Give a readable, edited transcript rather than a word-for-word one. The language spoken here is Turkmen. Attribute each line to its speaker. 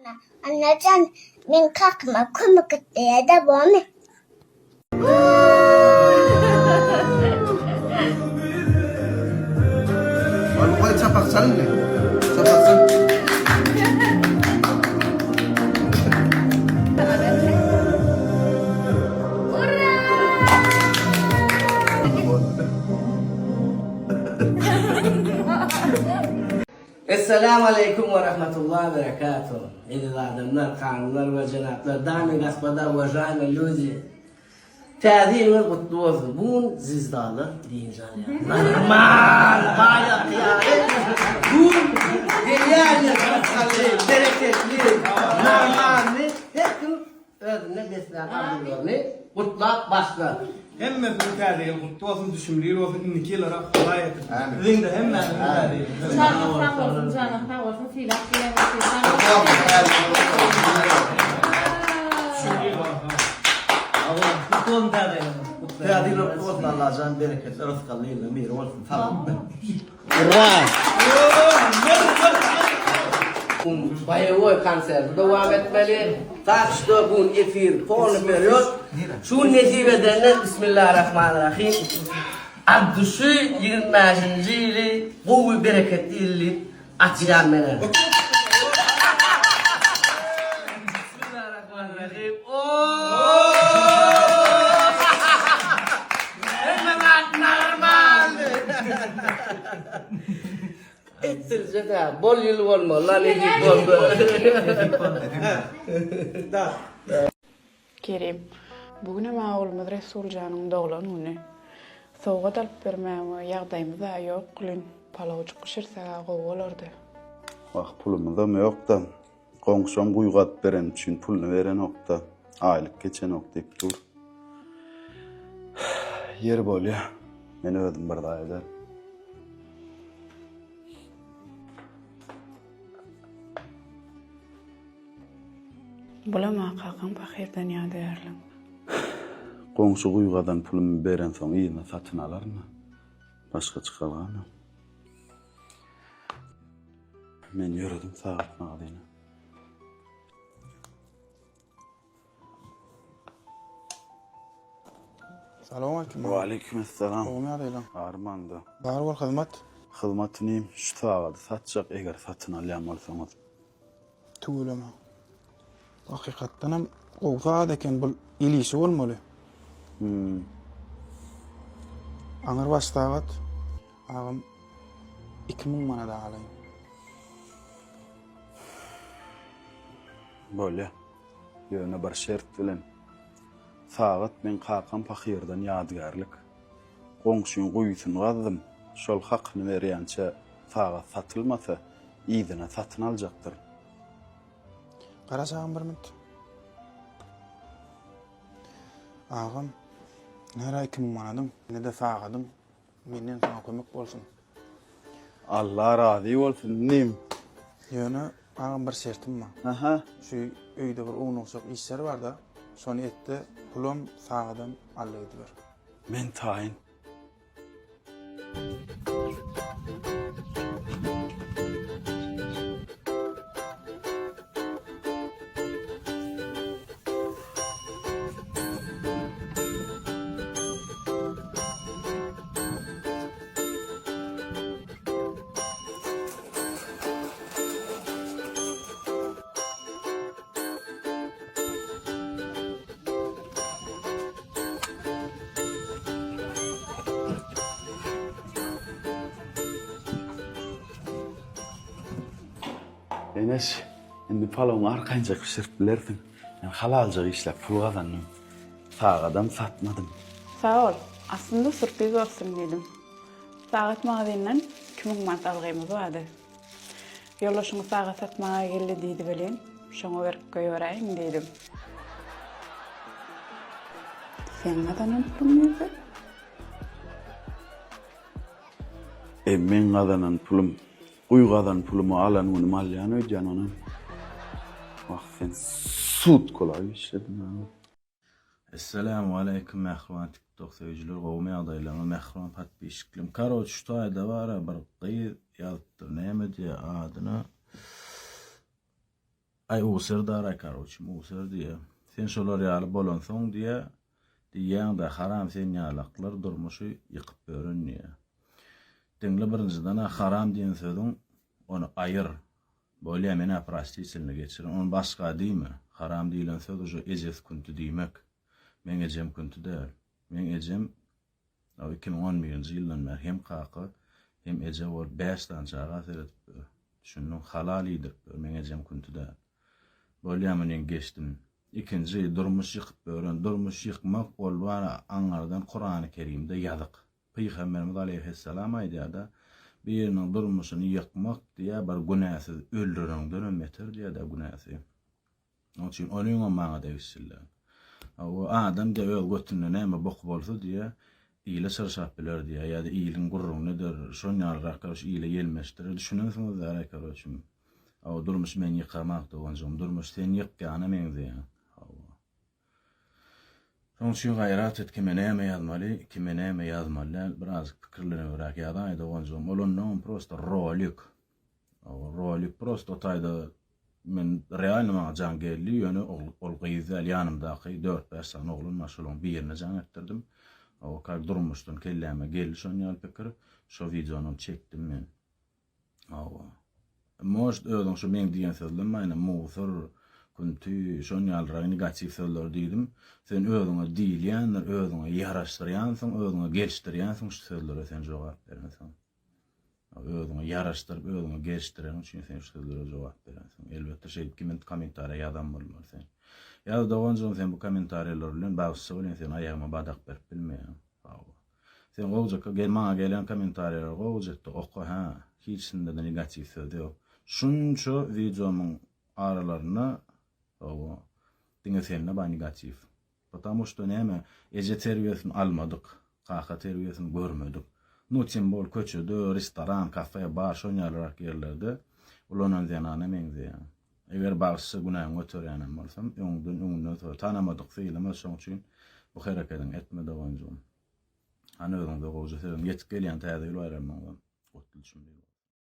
Speaker 1: Annajan men kakama kömek etdäýede bormy.
Speaker 2: Oğlum koy çapak çal indi. Çapak çal.
Speaker 3: Esselamu aleýkum we rahmetullah berekatuh. Eziz adamlar, hanymlar we jenaplar, damy gospoda, uwažaýmy lýudi. Täze ýylyňyz gutly bolsun. Bu gün zwizdalar dynç alýar. Normal, baýaky ýaly. Bu gün gelýär rysgally, bereketli, normalny her kim Özünde beslän arzuwlaryny gutlap başlar.
Speaker 4: Hemmesiniň täze ýyly gutly bolsun düşümli ýyl bolsun indiki ýyllara Hudaý ýetirsin. Siziňde hemmäniziň täze ýylyňyz.
Speaker 5: Janyň sag bolsun janyň sag bolsun sylap diýen üçin sag
Speaker 4: Gutly bolsun täze ýylyňyz.
Speaker 2: Täze ýyl gutly bolsun Allajan bereketli rysgally ýylyň biri bolsun sag boluň.
Speaker 3: Urra! Boýewoý konserti dowam etmeli. Tak şto bu gün efir polny perýod. Şu gün nesip edende Bismillarahmanirahim. At duşy 25-nji ýyly gowy bereketli ýyl diýip açýan menen. Bismillarahmanirahim. Hemme zat normal. Etdirje-dä, bol ýyl bolmaly, la nesip bolsa.
Speaker 6: Kerim, bu günem-ä oglumyz Resuljanyň doglan güni. Sowgat alyp bermäge ýagdaýymyz-a ýok welin, palawjyk bişirseg-ä gowy bolardy.
Speaker 7: Wah, pulumyzam ýok-da. Goňşam guýy gazyp bereni üçin puluny berenok-da, aýlyk geçenok diýip dur. Ýeri bolýa, men özüm bir zat ederin.
Speaker 6: Bulam-a kakaň pahyrdan ýadygärlik.
Speaker 7: Goňşy guýy gazan pulumy berensoň yzyna satyn alaryn-a. Başga çykalgam ýok. Men ýöredim sagat magazyna.
Speaker 8: Salowmaleýkim.
Speaker 7: Waleýkim essalam.
Speaker 8: Gowumy ýagdaýlaň?
Speaker 7: Armanda.
Speaker 8: Bar bol hyzmat.
Speaker 7: Hyzmat inim, şu sagady satjak eger satyn alýan bolsaňyz.
Speaker 8: Tüweleme. Hakykatdanam gowy sagat eken bul el işi bolmaly.
Speaker 7: Hmm.
Speaker 8: Aňyr baş sagat. Agam 2000 manada alaýyn.
Speaker 7: Bolýa. Ýöne bir şert bilen. Sagat meň kakam pahyrdan ýadygärlik. Goňşyň guýusyny gazdym. Şol hakyny berýänçä sagat satylmasa, yzyna satyn aljakdyr.
Speaker 8: Garaş agam bir minut. Agam, nere 2000 manadyň, ine-de sagadyň. Menden saňa kömek bolsun.
Speaker 7: Allah razy bolsun inim.
Speaker 8: Ýöne agam bir şertim bar.
Speaker 7: Aha.
Speaker 8: Şu öýde bir ownukjak işler barda, şony etde pulam, sagadam alla gidiber.
Speaker 7: Men taýyn. Eneş, indi palawyňy arkaýynjak bişirip bilersiň. Men halaljak işläp pul gazandym. Sagadam satmadym.
Speaker 6: Sag bol. Aslynda sürpriz bolsun diýdim. Sagat magazyndan 2000 manat algymyz bardy. Ýoldaşyňyz sagat satmaga geldi diýdi welin, şoňa berip goýberäýiň diýdim. Seň gazanan puluň nirde?
Speaker 7: E, meň gazanan pulum, guýy gazan pulumy alan günüm alýan öýdýän onam. Wah, sen sutkalap işlediň-ä.
Speaker 9: Esselamu aleýkum mähriban tiktok söýüjiler gowumy ýagdaýlaryňyz mähriban podpisçiklerim karoç şu taýda bara bir gyz ýazypdyr näme diýýär adyna. Aý User daraý karoçi User diýýä. Sen şolar ýaly bolansoň diýýä, diýýäň-dä haram sen ýalaklar durmuşy ýykyp ýören diýýä. Diňle birinjiden-ä haram diýen sözüň ony aýyr. Bolýa men-ä prostitelny geçirin. Ony başga diýme. Haram diýlen söz uje ejesi künti diýmek. Meň ejem künti däl. Meň ejem 2011-nji ýyldan bäri hem kaka, hem eje bolup bäş sany çaga seredip ýör. Düşündiň? Halal iýdirip ýör. Meň ejem künti däl. Bolýa munyň geçdim. Ikinji, durmuş ýykyp ýören. Durmuş ýykmak ol bar aňňardan Kurany Kerimde ýazyk. Pygamberimiz aleýhissalam aýdýar-da, biriniň durmuşyny ýykmak diýýär bir günäsiz öldüreňdenem beter diýýär-de günäsi. Onuň üçin onuňam maňa degişli. O adam diýýär öz götünde näme boky bolsa diýýär, ile çyrşap biler diýýär ýa-da iliň gürrüňini eder, şon ýalyrak karoç ile ýelmeşdirer. Düşünensiňiz däl-aý karoç. Hawa durmuş men ýykamak doganjygym, durmuş sen ýykýana meňzeýäň. Hawa. Şonuň üçin gaýrat et kime näme ýazmaly, kime näme ýazmaly däl, birazjyk pikirlenibräk ýazaý doganjygym. Ol onnoňam prosto rolik. Rolik prosto o taýda men realno maňa jaň geldi ýöne ol gyz däl ýanymdaky 4-5 sany oglan bar şolaryň birine jaň etdirdim. O kak durmuşdan kelläme geldi şon ýaly pikir. Şo wideonam çekdim men. Hawa. Может özüň şu meň diýen sözlem aýna musor, künti, şon ýalyrak negatiw sözleri diýdim. Sen özüňe diýilýändir, özüňe ýaraşdyrýansyň, özüňe gelişdirýänsiň şu sözlere sen jogap berensiň. Özüňe ýaraşdyryp, özüňe gelişdireniň üçin sen şu sözlere jogap berensiň. Elbetde şeýdip kimin kommentariýa ýazan bolmaly sen. Ýa-da doganjygym sen bu kommentariýalar bilen bagşyça bilen sen aýagyma badak berip bilmeýäň. Hawa. Sen gowja gel maňa gelen kommentariýalary gowja etde oka hä. Hiçsinde-de negatiw söz ýok. Şunça wideomyň aralarynda hawa diňe sende bar negatiw. Potamu şto näme eje terbiýesini almadyk, kaka terbiýesini görmedik. Nu tim bol köçede, restoran, kafe, bar şon ýalyrak ýerlerde ulanan zenana meňzeýäň. Eger bagşyça günäňi göterýänem bolsam, öňden öňünden sora. Tanamadyk sylamaz şoň üçin bu herekediňi etme doganjygym. Hany özüňize gowja sözüň ýetip gelýän täze ýyl baýramyňyzam gutly düşümli bolsun.